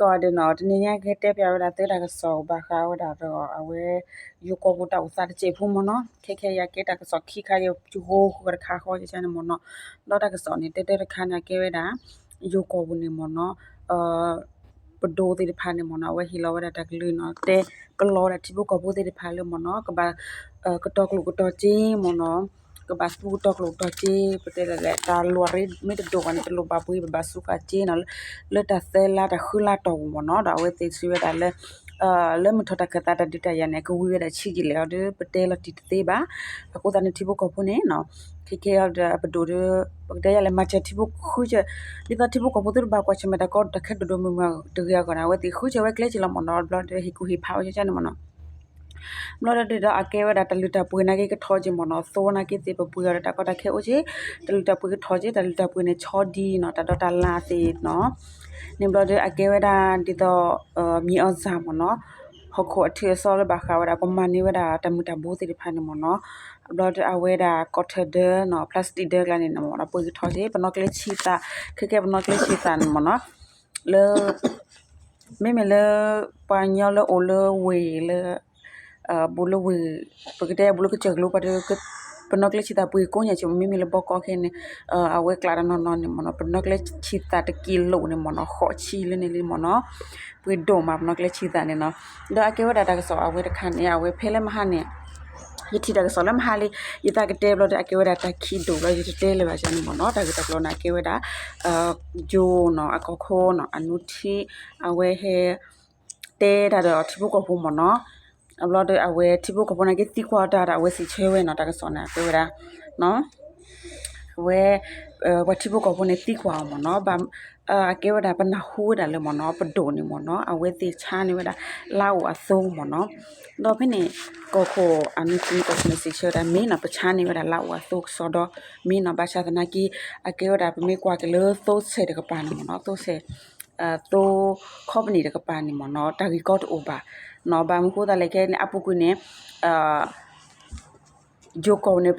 ကီးဒ်နီၤ တနံၤညါကတဲပၠးဝဲဒၣ်သုတၢ်ကစီၣ်ဘၣ်ဃးဝဲဒၣ်ဒီး အဝဲ ယိၤကီၢ်ပူၤတၢ်အိၣ်သးတစဲးဖိမ့ၢ်နီၤ, ခဲခဲအံၤအကဲတၢ်ကစီၣ်ခံခါ ယကဟိဃုာ်တခါဃီကန့ၣ်မ့ၢ်နီၤ, ဒီးတၢ်ကစီၣ်န့ၣ် တဲတၢ်တခါန့ၣ် အကဲဝဲဒၣ် ယိၤကီၢ်ပူၤန့ၣ်မ့ၢ်နီၤ ပဒိၣ်သ့ၣ်တဖၣ်န့ၣ်မ့ၢ်နီၤ အဝဲဟ့ၣ်လီၤဝဲဒၣ်တၢ်ကလုၢ်နီၤ တဲကလီဝဲဒၣ်ထံဖိကီၢ်ဖိသ့ၣ်တဖၣ်လၢမ့ၢ်နီၤ ကဘၣ် ကတီၤကျိၣ်ကတီၤစ့မ့ၢ်နီၤ, ကဘၣ်သူကတီၤကျိၣ်ကတီၤစ့ ပတဲလဲၣ်လဲၣ် တၢ်လီၢ်ရ့မ့ၢ်တဒိၣ်ဘၣ်န့ၣ် တလိၣ်ဘၣ်ပှ့ၤ ပဘၣ်စူးဃာ်စ့နီၤ, လၢတၢ်သၢလါတၢ်ဃုလါတီၢ်ပူၤမ့ၢ်နီၤ, ဒီးအဝဲသ့ၣ်စံးဝဲဒၣ်လၢ လၢမုၢ်ထီၣ်တၢ်ခၢၣ်သးတၢ်ဒုးတၢ်ယၤန့ၣ် အကဝံၤဝဲဒၣ်ဆံးကံာ်လဲၣ်အီၤဒီး ပတဲလီၤတံၢ်တသ့ဘၣ်. အဃိသတးန့ၣ် ထံဖိကီၢ်ဖိန့ၣ်နီၤ ခဲခဲအံၤဒီးပဒိၣ်ဒီး ပကတဲယၤလဲၣ် မၤစၢၤထံဖိဃုစၢၤ ဒ်သိးထံဖိကီၢ်ဖိသုတဘၣ်ကွၢ်ဆၢၣ်မဲာ်တၢ်ကီတၢ်ခဲဒိၣ်ဒိၣ်မုၢ်မုၢ်တဂ့ၤအဂီၢ်န့ၣ် အဝဲသ့ၣ်ဃုစၢၤဝဲကျဲစ့ၢ်လီၤမ့ၢ်နီၤ, ဘျီဒီးဟ့ၣ်ကူၣ်ဟ့ၣ်ဖးဝဲကန့ၣ်မ့ၢ်နီၤ ဘျီဒီးဒ်ဒီးအကဲဝဲဒၣ်တၢ်လုၢ်တၢ်ပှ့ၤနာ်က့ကထီၣ်က့ၤမ့ၢ်နီၤ, သိနာ်က့သ့ၣ်ပပှ့ၤအီၤဒီးတၢ်ကီတၢ်ခဲအိၣ်က့ၤ, တၢ်လုၢ်တၢ်ပှ့ၤကထီၣ်က့ၤ တၢ်လုၢ်တၢ်ပှ့ၤန့ၣ်ဆီဒံးနီၤ, တၢ်ဒီးတၢ်လၢ်သ့ၣ်နီၤ, န့ၣ်ဘျီဒီးအကဲဝဲဒၣ်ဒ်သိး မံၤအီၣ်စၢ်မ့ၢ်နီၤ, ဟီၣ်ခိၣ်အထုးအစီလၢဘၣ်ဃးဝဲဒၣ် ပမၤန့ၢ်ဝဲဒၣ်တၢ်မုၢ်တၢ်ဘိသ့ၣ်တဖၣ်န့ၣ်မ့ၢ်နီၤ, ဘျီဒီးအဝဲဒၣ်ကီၢ်ထၢၣ်ဒၢနီၤ plastic ဒၢကျါန့ၣ်မ့ၢ်နီၤ ပှ့ၤကထီၣ်က့ၤ ပနီၣ်ကျဲဆံးသး, ခဲခဲပနီၣ်ကျဲဆံးသးန့ၣ်မ့ၢ်နီၤ, လၢ မ့မ့ၢ်လၢ ပှၤကညီလၢအိၣ်လၢဝ့ၢ်လၢ ဘူးလၢဝ့ၢ် ပကတဲဘူးလၢကစၢၢ်ကလိပှၤဒီး ပနီၣ်ကျဲဆံးသးပှ့ၤကိးညါက့ၤ မ့မ့ၢ်လၢဘီကီခဲန့ၣ် အဝဲကျးတနီၤနီၤန့ၣ်မ့ၢ်နီၤ ပနီၣ်ကျဲဆံးသးတကံလိာ်န့ၣ်မ့ၢ်နီၤ ဃိးဆံလၢန့ၣ်လံမ့ၢ်နီၤ ပှ့ၤဒိၣ်မးပနီၣ်ကျဲဆံးသးန့ၣ်နီၤ, ဒီးအကဲဝဲဒၣ်တၢ်ကစီၣ်အဝဲတခါန့ၣ် အဝဲဖဲလၢမဟါန့ၣ် ယထံၣ်တၢ်ကစီၣ်လၢမဟါလံ ယသးကတဲဘျီဒီး အကဲဝဲဒၣ်တၢ်ခံးဒိၣ်ဘျီ ယတတဲလၢၤဘၣ်န့ၣ်မ့ၢ်နီၤ တၢ်ဂ့ၢ်တၢ်ကျိၤန့ၣ် အကဲဝဲဒၣ် ယိၤနီၤ အကီၢ်ခိနီၤ အနူထံ အဝဲဟဲ တဲတၢ်ဒီးထံဖိကီၢ်ဖိမ့ၢ်နီၤ, အဘျီဒီးအဝဲထံဖိကီၢ်ဖိန့ၣ်က့သံကွၢ်တၢ်ဒီး အဝဲစံးဆၢဝဲနီၤ တၢ်ကစီၣ်န့ၣ် အကဲဝဲဒၣ် အဝဲ ပှၤထံဖိကီၢ်ဖိန့ၣ်သံကွၢ်အီၤမ့ၢ်နီၤ, ဘၣ်အကဲဝဲဒၣ်ပနၢ်ဟူဝဲဒၣ်လၢမ့ၢ်နီၤ ပဒိၣ်န့ၣ်မ့ၢ်နီၤ အဝဲသ့ၣ်ဆါန့ၢ်ဝဲဒၣ် လါအိၣ်အသိမ့ၢ်နီၤ, ဒီးဖဲန့ၣ် ကီၢ်ခိၣ်အနူထံကီၢ်ခိၣ်န့ၣ်စံးဆၢဝဲဒၣ် မ့ၢ်နီၤ ပဆါန့ၢ်ဝဲဒၣ်လါအိၣ်အသိကစီဒီ မ့ၢ်နီၤ ဘၣ်ဆၣ်သနာ်က့ အကဲဝဲဒၣ်ပမ့ၢ်ကွၢ်က့ၤလၢသိဆဲးတကပၤန့ၣ်မ့ၢ်နီၤ သိဆဲး သိ company တကပၤန့ၣ်မ့ၢ်နီၤ တၢ်ဂ့ၢ်ကီတအိၣ်ဘၣ်နီၤ, ဘၣ်မနုၤဃိသတးလဲၣ်ခဲန့ၣ် အပူၤကွံာ်န့ၣ် ယိၤကီၢ်န့ၣ်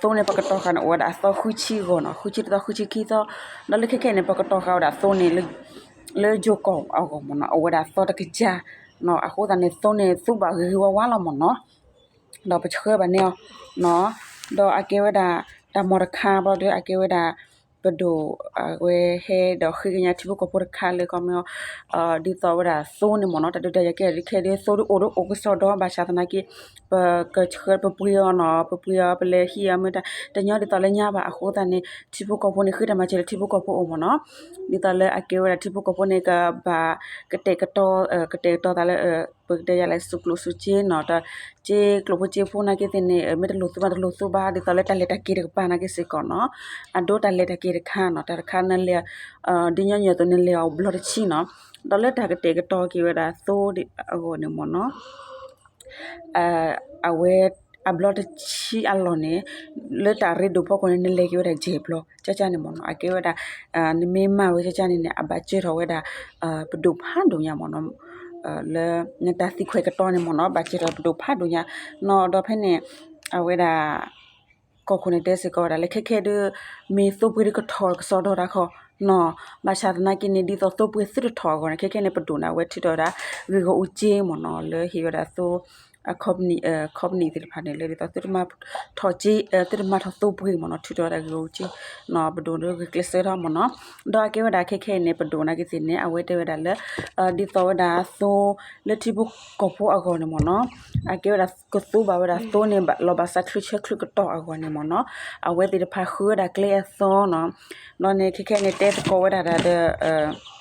သိန့ၣ် ပကတီၤဃာ်န့ၣ် အိၣ်ဝဲဒၣ်အသီဃုဆံအဂီၢ်နီၤ, ဃုဆံတသီ ဃုဆံခံသီ, ဒီးလၢခဲခဲန့ၣ် ပကတီၤဃာ်ဝဲဒၣ်သိန့ၣ် လၢယိၤကီၢ်အဂီၢ်မ့ၢ်နီၤ အိၣ်ဝဲဒၣ်သီတကယၤနီၤ, အဃိသတးန့ၣ် သိန့ၣ် သူဘၣ်ဂ့ၤဂ့ၤဝါဝါလီၤမ့ၢ်နီၤ, ဒီးပဆှၢဘၣ်န့ၢ်အီၤနီၤ, ဒီးအကဲဝဲဒၣ် တၢ်မီၢ်တခါဘျီဒီး အကဲဝဲဒၣ် ပဒိၣ်အဝဲဟဲဒီးဃ့ကညးထံဖိကီၢ်ဖိတခါလၢကီၢ်မ့ၢ်အီၤ ဒ်သိးဝဲဒၣ်သိန့ၣ်မ့ၢ်နီၤ တၢ်ဒုးတၢ်ယၤကဲဒ်ခဲဒ်သိးဒ်အိၣ်ဒ်အိၣ်ကစီဒီ ဘၣ်ဆၣ်သနာ်က့ ပကဆှၢပပှ့ၤအီၤနီၤ ပပှ့ၤအီၤ ပလဲၤဟံးအီၤမ့ၢ်တၢ်တညီဒ်သိးလၢညါဘၣ် အဃိသတးန့ၣ် ထံဖိကီၢ်ဖိန့ၣ် ဃ့တၢ်မၤစၢၤလၢထံဖိကီၢ်ဖိအအိၣ်မ့ၢ်နီၤ, ဒ်သိးလၢအကဲဝဲဒၣ်ထံဖိကီၢ်ဖိန့ၣ် ကဘၣ်ကတဲာ်ကတီၤ ကတဲာ်ကတီၤသးလၢ ပကတဲယၤလဲၣ် စူးကျိၣ်စူးစ့နီၤ တၢ်စ့ကျိၣ်ဖိစ့ဖိနာ်က့သ့ၣ်န့ၣ် မ့ၢ်တလိၣ်သူဘၣ်တလိၣ်သူဘၣ် ဒ်သိးလၢတၢ်လဲၤတၢ်က့ၤတကပၤနာ်က့စ့ၢ်ကီးနီၤ, အဒိတၢ်လဲၤတၢ်က့ၤတခါနီၤ တၢ်တခါနလဲၤ ဒ်ညီနုၢ်အသိးနလဲၤအီၤဘျီတဆံနီၤ, ဒီးလၢတၢ်ကတဲာ်ကတီၤက့ၤဝဲဒၣ်သိအဂီၢ်န့ၣ်မ့ၢ်နီၤ အဝဲအဘျီတဆံအလီၢ်န့ၣ် လၢတၢ်ရ့ဒိၣ်ဖီခိၣ်န့ၣ် နလဲၤက့ၤဝဲဒၣ်ယဲၢ်ဘျီ ကၠၢကၠၢန့ၣ်မ့ၢ်နီၤ အကဲဝဲဒၣ် နမ့ၢ်မၤဝဲကၠၢကၠၢန့ၣ်န့ၣ် အဘၣ်စၢၤထီၣ်ဝဲဒၣ် ပဒိၣ်ဖးဒိၣ်ညါမ့ၢ်နီၤ လၢနတၢ်သံခွဲးကတီၤန့ၣ်မ့ၢ်နီၤ ဘၣ်စၢၤထီၣ်ပဒိၣ်ဖးဒိၣ်ညါနီၤ ဒီးဖဲန့ၣ် အဝဲဒၣ် ကီၢ်ခိၣ်န့ၣ်တဲစ့ၢ်ကီးဝဲဒၣ်လၢခဲခဲဒုး မ့ၢ်သိပှ့ၤဒုးကထီၣ်ကစီဒီတၢ်ခီနီၤ ဘၣ်ဆၣ်သနာ်က့န့ၣ် ဒ်သိးသိပှ့ၤသုတထီၣ်အဂီၢ်န့ၣ် ခဲခဲန့ၣ် ပဒိၣ်န့ၣ် အဝဲထုးထီၣ်ဝဲဒၣ် ဂ့ၢ်ဂီၢ်အူကၠ့မ့ၢ်နီၤ လၢဟ့ၣ်ဝဲဒၣ်သိ company company သ့ၣ်တဖၣ်န့ၣ် လၢဒ်သိးသုတမၤထီၣ်ကၠ့ သုတမၤထီၣ်သိပှ့ၤမ့ၢ်နီၤ ထုးထီၣ်ဝဲဒၣ်ဂ့ၢ်ဂီၢ်အူကၠ့နီၤ ပဒိၣ်န့ၣ်ဂ့ၢ်ကျဲးစၢးထီၣ်မ့ၢ်နီၤ ဒီးအကဲဝဲဒၣ်ခဲခဲအံၤန့ၣ် ပဒိၣ်နာ်က့သ့ၣ်န့ၣ် အဝဲတဲဝဲဒၣ်လၢ ဒ်သိးဝဲဒၣ်သိ လၢထံဖိကီၢ်ဖိအဂီၢ်န့ၣ်မ့ၢ်နီၤ အကဲဝဲဒၣ်ကသိဘၣ်ဝဲဒၣ်သိန့ၣ် လီၤဘၣ်စးချုးဆၢချုးကတီၢ်အဂီၢ်န့ၣ်မ့ၢ်နီၤ အဝဲသ့ၣ်တဖၣ်ဃုဝဲဒၣ်ကျဲအသီနီၤ ဒီးန့ၣ်ခဲခဲန့ၣ်တဲသကိးဝဲဒၣ်ဒီး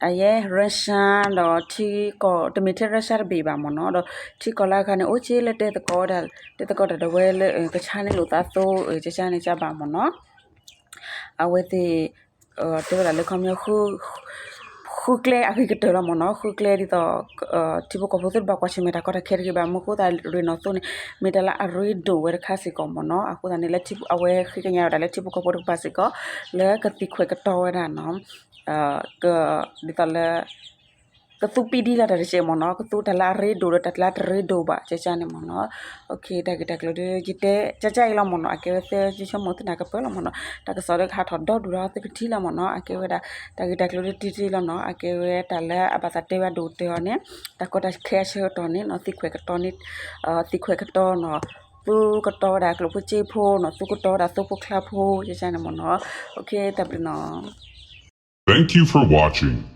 အယဲ Russia ဒီးထံကီၢ် တမ့ၢ်ထဲ Russia တဘ့ၣ်ဘၣ်မ့ၢ်နီၤ ဒီးထံကီၢ်လၢအခါန့ၣ် အိၣ်ကၠ့လၢတဲသကိးဝဲဒၣ် တဲသကိးတၢ်ဒီးဝဲလၢ ကဆါန့ၢ်လိာ်သးသိ ကဆါန့ၢ်ကဘၣ်မ့ၢ်နီၤ အဝဲသ့ၣ် တဲဝဲဒၣ်လၢခီပညီ ဃုကျဲအဂ့ၤကတၢၢ်လီၤမ့ၢ်နီၤ ဃုကျဲဒ်သိး ထံဖိကီၢ်ဖိသုတဘၣ်ကွၢ်ဆၢၣ်မဲာ်တၢ်ကီတၢ်ခဲတဂ့ၤဘၣ် မ့ၢ်အဃိသတးရ့ၣ်နီၣ်သိန့ၣ် မ့ၢ်တၢ်လၢအရ့ဒိၣ်ဝဲတခါစ့ၢ်ကီးမ့ၢ်နီၤ အဃိသတးန့ၣ် လၢထံဖိ အဝဲဃ့ကညးဝဲဒၣ်လၢထံဖိကီၢ်ဖိတကပၤစ့ၢ်ကီး လၢကသံခွဲးကတီၤဝဲဒၣ်နီၤ ဒ်သိးလၢ ကသူပံဒံလီၤတၢ်တစဲးမ့ၢ်နီၤ, ကသူတၢ်လၢအရ့ဒိၣ်ဒီးတၢ်လၢအတရ့ဒိၣ်ဘၣ် ကကန့ၣ်မ့ၢ်နီၤ. တၢ်ဂ့ၢ်တၢ်ကျိၤဒီး ယတဲကကအံၤလီၤမ့ၢ်နီၤ, အကဲဝဲသ့ၣ်ယဆိကမိၣ်သနာ်ကပၢလီၤမ့ၢ်နီၤ, တၢ်ကစီၣ်ဒီးကဟးထီၣ်ဒီဒူၣ်ဒီးသုကထံၣ်လီၤမ့ၢ်နီၤ, အကဲဝဲဒၣ် တၢ်ဂ့ၢ်တၢ်ကျိၤဒီးတံတံလီၤနီၤ, အကဲဝဲတၢ်လၢအဘၣ်သးတဲဝဲအဒိၣ်ကတၢၢ်အီၤန့ၣ်, တၢ်ကီတၢ်ခဲအဆၢကတီၢ်န့ၣ်နီၤ, သံခွဲးကတီၢ်န့ၣ်, သံခွဲးကတီၢ်နီၤ, သူကတီၤဝဲဒၣ်ကျိၣ်ဖိစ့ဖိနီၤ, သူကတီၤဝဲဒၣ်သိဖိချါဖိ ကကန့ၣ်မ့ၢ်နီၤ, တၢ်ဘျုးနီၤ. Thank you for watching.